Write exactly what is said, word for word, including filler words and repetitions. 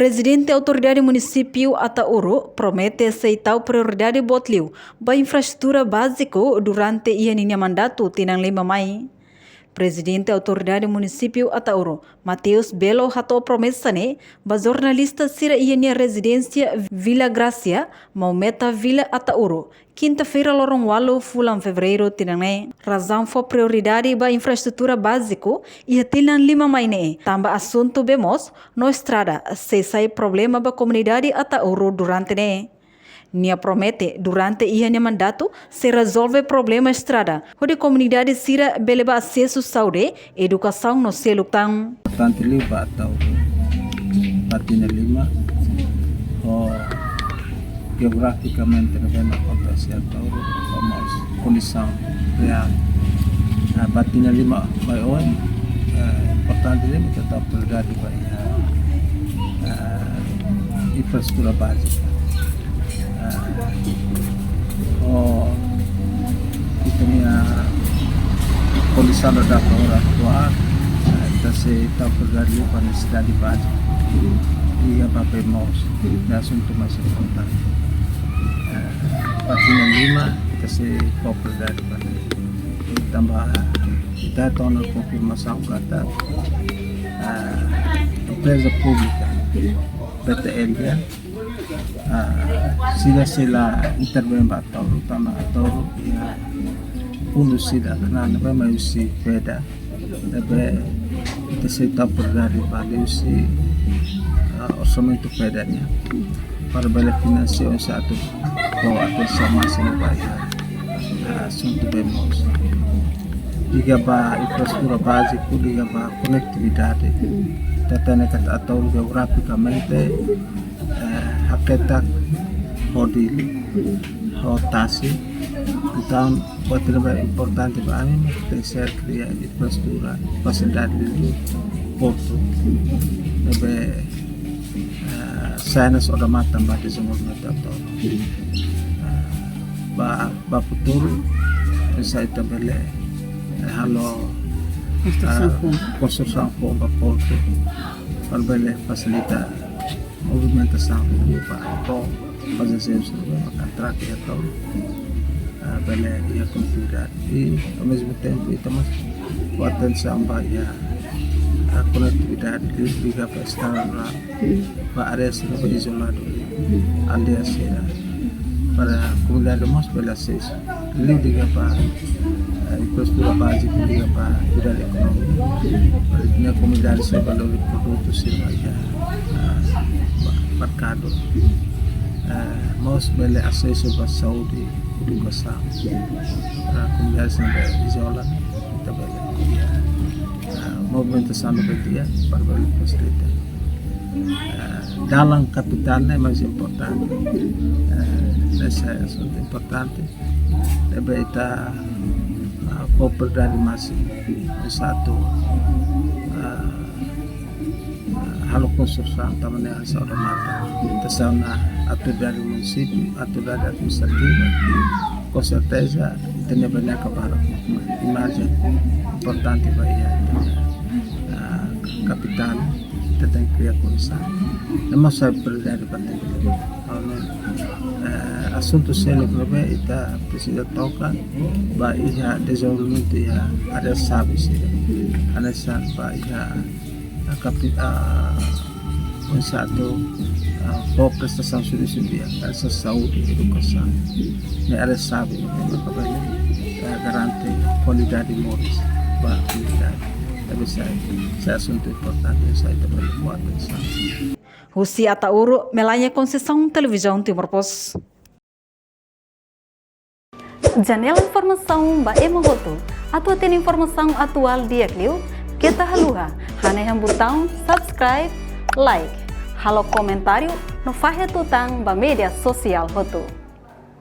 Prezidente Autoridade Munisípiu Ataúro promete sei tau prioridade boot liu ba infraestrutura báziku durante iha ninia mandatu tinan lima mai. Prezidente Autoridade Munisípiu Ataúro, Mateus Belo, hato'o promesa ne'e ba jornalista sira iha nia rezidénsia Vila Grácia, Maumeta Vila, Ataúro, kinta-feira, loron ualu fulan Fevereiru tinan ne'e. Razaun fó prioridade ba infraestrutura báziku iha tinan lima mai ne'e tanba asuntu bee moos no estrada sei sai problema ba komunidade Ataúro durante ne'e. Nia promete durante iha nia mandatu sei rezolve problema estrada, hodi komunidade sira bele ba asesu saúde, edukasaun no seluk tan. Importante liu ba Ataúro, ba tinan lima, ho jeografikamente ne'ebé mak akontese Ataúro, ho mós kondisaun reál. Ah, ba tinan lima mai oin, ah, importante liu ita tau prioridade ba iha, ah, infraestrutura bázika. Ah, ho ita-nia kondisaun dadaun agora atuál, ah, ita sei tau prioridade liu ba nesesidade bázika. Liga ba bee moos, ne'e asuntu mais importante. Ah, ba tinan lima, ita sei tau prioridade ba ne'e. Tanba ita hatene konfirmasaun katak, ah, empreza públika, P T L nian, ah, sira sei la intervein ba Ataúro, tanba Ataúro iha fundu sira, karena ne'ebé mai husi FEDA, ne'ebé ita sei tau prioridade ba liuhusi, ah, orsamentu FEDA nian, para bele finansia oinsá atu fó atensaun másimu ba iha, ah, asuntu bee moos. Liga ba infraestrutura báziku, liga ba konetividade. Ita hatene katak Ataúro jeografikamente, eh, haketak ho Dili, ho tasi. Entaun, buat ne'ebé importante ba ami, mak tenke kria infraestrutura, fasilidade liu, portu, ne'ebé, eh, sai hanesan odamatan ba dezenvolvimentu Ataúro. Eh, ba, ba futuru, oinsá ita bele, eh, halo, konstrusaun, eh, foun, konstrusaun foun ba portu, para bele fasilita movimentasaun liu ba, ba, ba asesu ba, ba atrasaun, ah, bele iha kontinuidade. I, ao mesmo tempo, ita mós fó atensaun ba iha, ah, konetividade liu, liga ba estrada rurál, ba área sira ne'ebé izoladu, aldeia sira, para komunidade mós bele asesu. Liu liga ba, eh, infraestrutura bázika, liga ba vida ekonomia. Para ita-nia komunidade sei bele lori produtu sira ba iha, ah, ba, merkadu. Eh, mós bele asesu ba saúde, edukasaun. Para komunidade sira ne'ebé izola, ita bele iha, ah, movimentasaun ne'ebé di'ak, para bele fasilita. Eh, dalan kapitál ne'e mais importante. Eh, ne'e sai asuntu importante. Ne'ebé ita, ah, fó prioridade másimu. Oinsá atu, ah, ah, halo konstrusaun tanba ne'e hanesan odamatan. Ita sai ona autoridade munisípiu, autoridade administrativa. Com certeza, ita-nia baibain kabarak. Imajen importante ba iha, ah, kapitál, ita tenke kria kondisaun. Ne'e mós sai prioridade ba ita. Entaun, eh, asuntu seluk ne'ebé ita presiza toka ba iha dezenvolvimentu iha área xave sira. Hanesan ba iha, ah, kapi-, ah, oinsá atu, ah, fó prestasaun servisu di'ak, hanesan saúde, edukasaun. Ne'e área xave ne'ebé mak bele, eh, garante kualidade moris ba komunidade. Ne'ebé sai, sai asuntu importante, sai ita bele fó atensaun. Husi Ataúro, Melania Conceição, Televizaun Timor Post. Janela informasaun ba ema hotu. Atu hatene informasaun atuál di'ak liu, keta haluha hanehan butaun subscribe, like, halo komentáriu no fahe tutan ba média sosiál hotu.